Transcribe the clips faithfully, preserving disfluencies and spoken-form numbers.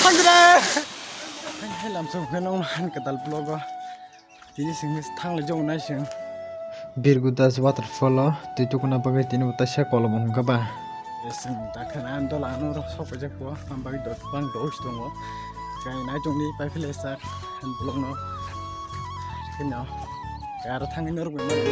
Thangre. Hai lamsong khe nong man kadal vlog o. Tini sing thang le jong nai sing. Birgudas waterfall o twi tukuna bagwi tini bo taisa kolom wngkha ba. Sing dakhe na dola ano sok pajak ko, am bagwi dot bang dos tongo. Kai nai tongni pai phile sak vlog no. Kino. Aro thangwi norok bai mano.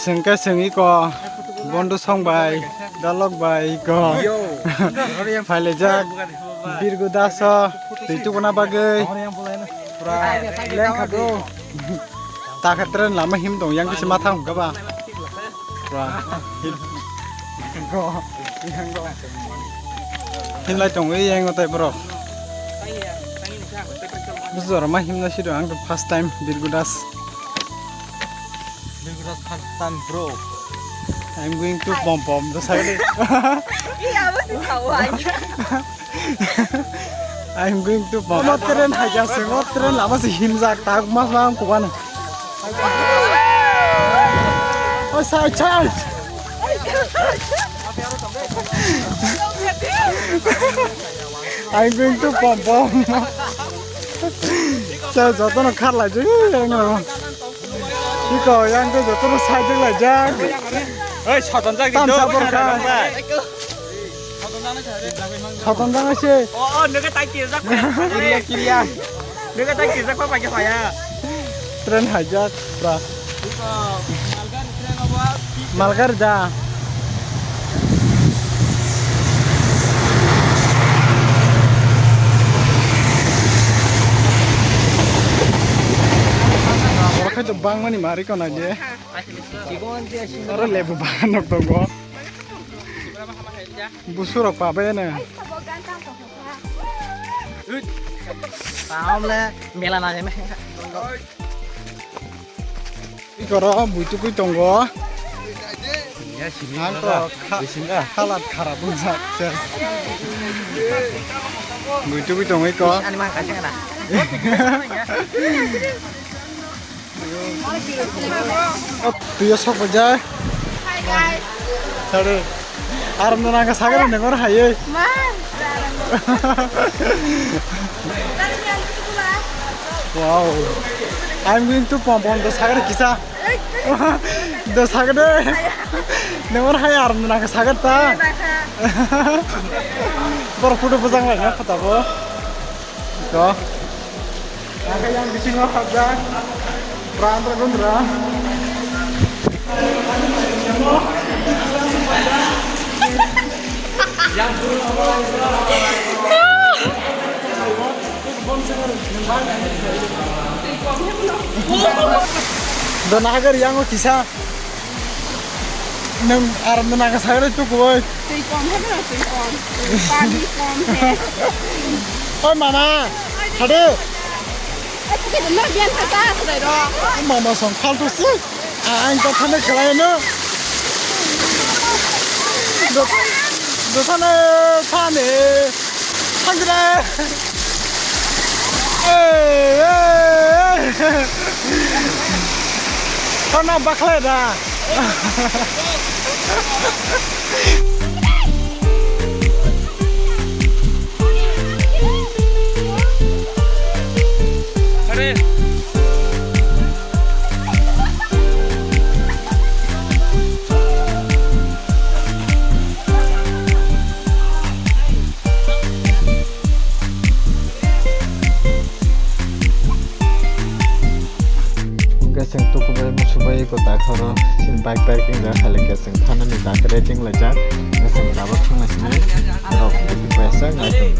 Sengke sengwi ko, Bondu song bai, Dalok bai ko. Yo. Phailejak, Birgu Daso, twi tukuna bagwi. Pura lengkha bro. Takha train lama him tong, yang kisi mathang hwnkha ba. Pura. Himlai tongwi yang otai borok. Bujor ma himna sido ang to first time Birgu Das. Birgu Das first time bro. I'm going to pom pom the side. Iya, masih tahu aja. I'm going to pom. Mo train hai ja se, mo train lama se himjak tak mas ma ang kuban. Oh, sai chai. I'm going to pom pom. Chai jotono khar lai jai, yang no. Iko yang to jotono sai jai lai jak. Oi, soton jak. Tam di, sa bor kha. Soton jang se. O, o, nugwi tai tirjak. Kiriya, kiriya. Nugwi tai tirjak pa paikha phaya. Train hajak, bra. Malgari da. Borok khai to bangmani mari kona je. Oro lebu bagan nok tongo. Busurok pabai ene. Tamle mela na jeme. Ikoro buitukui tongo. Ang to kha-, khalat kharap wngjak. Buitukui tongo iko. Ani mang kaisa na. Tuyo sok bajai. Hi guys. Sare. Aram na nang sagar nengor haye. Ma. Wow. I'm going to pom pom the sagar kisa. The sagar de. Nengor haye aram na nang sagar ta. Bor photo bujang lai na kota bo. Ko. Ang kaya ang bisingo hapjak. Pran ragundra. Dona hagar yang o kisa. Nung aram na naga sagre tu koi. Twi kom hai bro, twi kom. Pani kom hai. Oi mama, hade. Ai, tu ke na bian thata, khudai ro. Mama song faltu si. A, ang to thane khlai no. Do, do thane thane. Thangre. Ei, ei, ei. Thana bakhlai da. Hwnkhe chwng tukubai musubai kwtal khoro chini bike parking rok, hai khe chwng thanani dakre tinglaijak. Hwnkhe chwng tabuk thangna simi rok paisa nai tongo.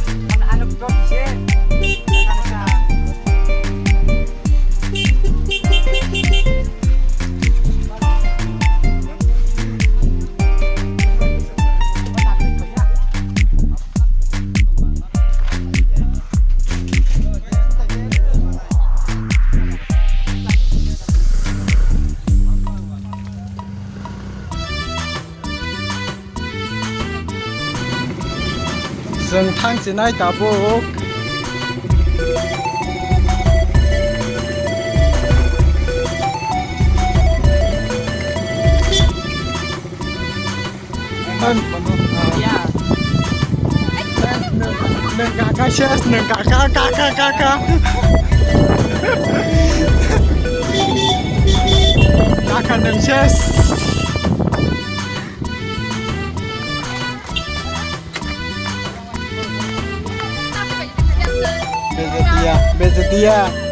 Chwng thang chinai tabuk. Nwng kaka ses, nwng kaka, kaka, kaka. Kaka nwng ses. Bejetia, bejetia.